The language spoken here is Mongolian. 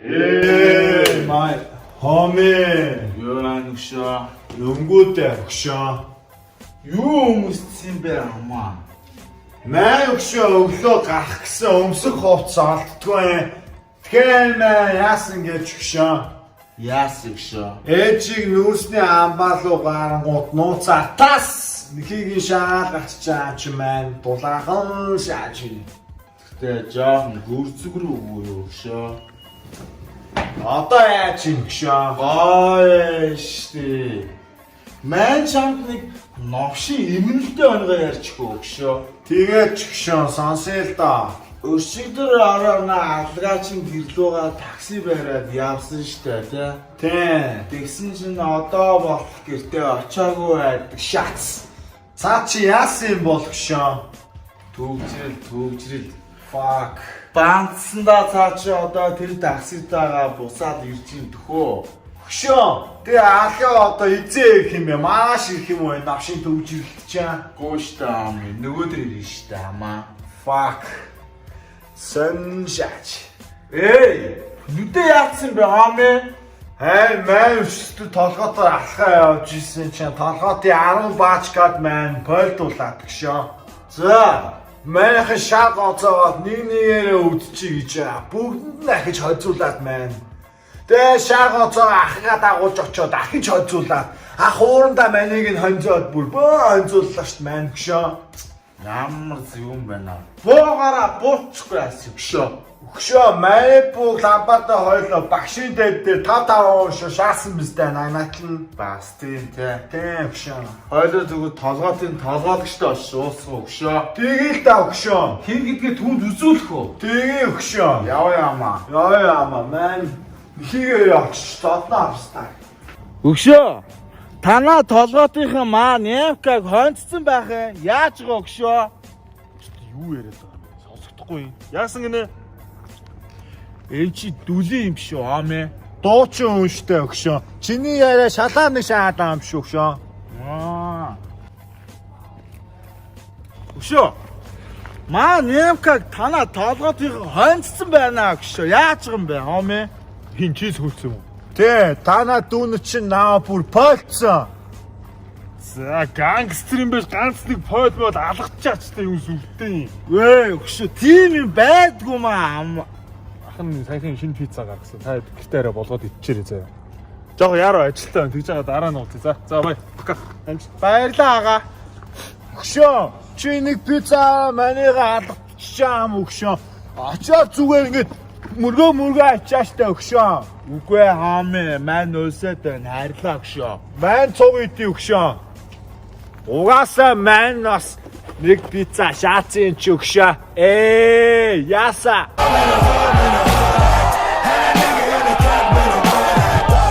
Hey, my homie. Юу аа нөгшөө? Нүнгүүтэй өгшөө. Юу өмссөн бэ амаа? Маа өгшөө өглөө гарах гэсэн өмсөх хувцас олддгүй. Тэгэхээр маа яасан гэж өгшөө. Яасан өгшөө? Ээжийг нүүрсний амбар руу гарангуут нууцаа тас нэхийг шаал гарччаа чи маань дулаахан шааж. Гэтэ жоохон хөрцөг рүү үгүй юу өгшөө? Одоо яаж юм өгшөө? Гоё штэ. Ман чамд нэг новшин эмнэлтэй онгоо ярьчих өгшөө. Тэгээд ч өгшөө сонсъё л доо. Өчигдөр ороо на алгаачин гэрлүүгээ такси бариад явсан штэ тий. Тий. Тэгсэн чинь одоо болох гэртээ очиагүй байдаг шац. Цаа чи яасан юм бол өгшөө? Төгжрэл төгжрэл. Fuck. Баандсандаа цаа чи одоо тэр такситагаа буцаад ирж ин төхөө. Өгшөө. Тэгээ алгаа одоо эзээ ирэх юм бэ? Маш ирэх юм уу? Энэ Навшин төвжирлт чаа. Гүү штэ аам. Нөгөөдөр ирнэ штэ амаа. Fuck. Сэн шаач. Эй, нүдэ яатсан бэ хаамэ? Хай мань өчтөр толгоотоор алхаа явж исэн чинь толгоотын 10 баачкад маань пойлдуулаад өгшөө. За, Манайхан шар гоцоогоод нэг нэгээрээ өвдчихье гэж байгаа. Бүгдэнд нь ахиж хозуулаад маань. Тэгээ шар гоцоо ахыгаа дагуулж очиод ахиж хозуулаад ах уурандаа маныг нь хонзоод бүр бөө хонзууллаа шт маань өгшөө. Ямар юм байна. Буугаараа буучгүй ас өгшөө. Өгшөө манай буу лампада хойлоо багшийн дэд дээр 5 5 уушаа шаасан биз дээ нагнатлан. Бас тийм те. Тийм өгшөө. Хойлоо зүгээр толгоотын толгоологчтой очиж уулзах өгшөө. Тэгээл та өгшөө. Хин гэдгээ түүнд үзүүлэх үү? Тэгээ өгшөө. Яв яамаа. Яа яама маань хийгээ очиж зодноо австаа. Өгшөө. Танаа толгоотынхан маа Немкаг хонцсон байх юм. Яаж байгаа өгшөө? Юу яриад байгаа юм бэ? Сонсогдохгүй юм. Яасан гинэ? Эн чи дүлийн юм шүү аамэ. Дуучин үнштэй өгшөө. Чиний яриа шалаа нэг шаад байгаа юм шүү өгшөө. Аа. Өгшөө. Маа Немкаг танаа толгоотынхан хонцсон байна өгшөө. Яаж байгаа юм бэ аамэ? Хин чи сүүлсэн юм уу? Тэ танаа дүүнер чинь наа бүр пойлцсон. За, гангстер юм биш ганц нэг пойл мод алгачаач та юм сүртэй юм. Вэ өгшөө тийм юм байдгүй маа ам. Ах нь саяхан шинэ пицца гаргасан. Та гэртээ арай болгоод идчихээрэй заяа. Жохо яруу ажилтаа байна. Тэгж байгаа дараа нь уулзъя. За, за бай. Пока. Амжилт. Баярлалаа агаа. Өгшөө чи нэг пицца манийга алгаччаа юм өгшөө. Очоод зүгээр ингээд мөргөө мөргөө ачааштай өгшөө. Үгүй хаамэ маань өөсөд байна хайрлаа өгшөө. Мань цуг идий өгшөө. Угаасаа мань бас нэг пицца шаацсан юм чи өгшөө. Ээ яаса.